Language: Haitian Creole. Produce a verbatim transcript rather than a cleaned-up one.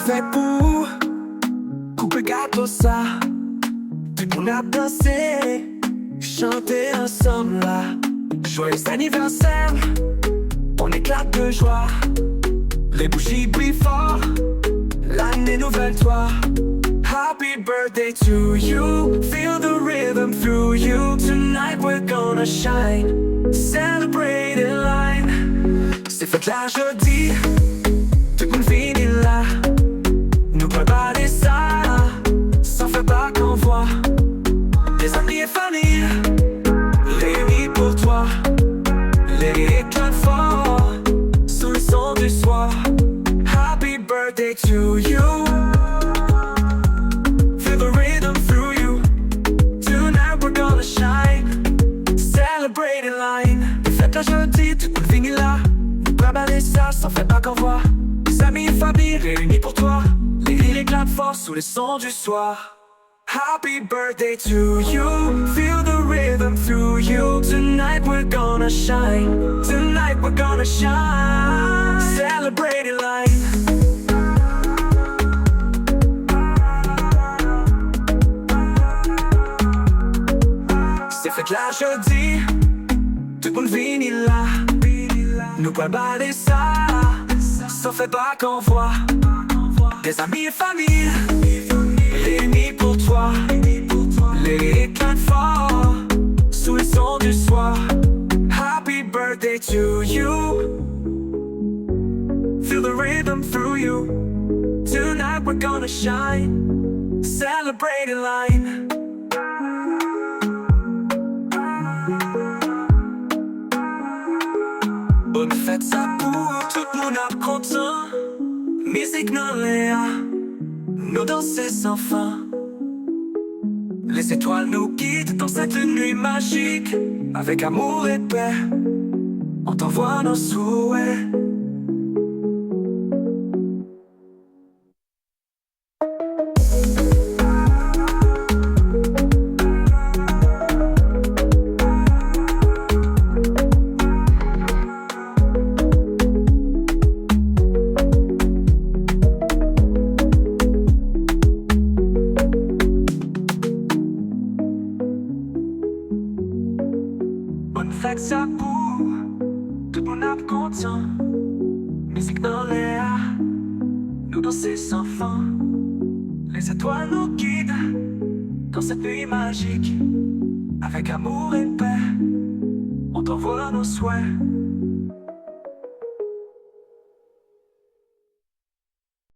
Fèt pou ou, koupe gato sa. Tout moun ap danse, chante ansanm la. Joyeux anniversaire, on éclate de joie. Les bougies brillent fort, l'année nouvelle toi. Happy birthday to you, feel the rhythm through you. Tonight we're gonna shine, celebrate in line. Se fèt la jodi, tout moun vini la. Nou pral bale sa, san fè bak an vwa. Dezanmi e fanmi, reyini pou twa. Lèy eklate fò, sou le son du soir. Happy birthday to you. Feel the rhythm through you. Tonight we're gonna shine. Celebrate in line. Fèt la jodi, tout moun vini la. Nou pral bale sa, san fè bak an vwa. Zanmi e fanmi, reyini pou twa. Lèy eklate fò, sou le son du soir. Happy birthday to you. Feel the rhythm through you. Tonight we're gonna shine. Tonight we're gonna shine. Celebrate in line. Se fèt la jodi, tout moun vini la. Nou pral bale sa, san fè bak an vwa. Dezanmi e fanmi, reyini pou twa. Lèy eklate fò, sou le son du soir. Happy birthday to you. Feel the rhythm through you. Tonight we're gonna shine. Celebrate in line. Bòn fèt sa pou ou, tout moun ap kontan. Mizik nan lè a, nou danse san fen. Les étoiles nous guident dans cette nuit magique. Avec amour et paix, on t'envoie nos souhaits. Bòn fèt sa pou ou, tout moun ap kontan. Mizik nan lè a, nou danse san fen. Les étoiles nous guident dans cette nuit magique. Avec amour et paix, on t'envoie nos souhaits.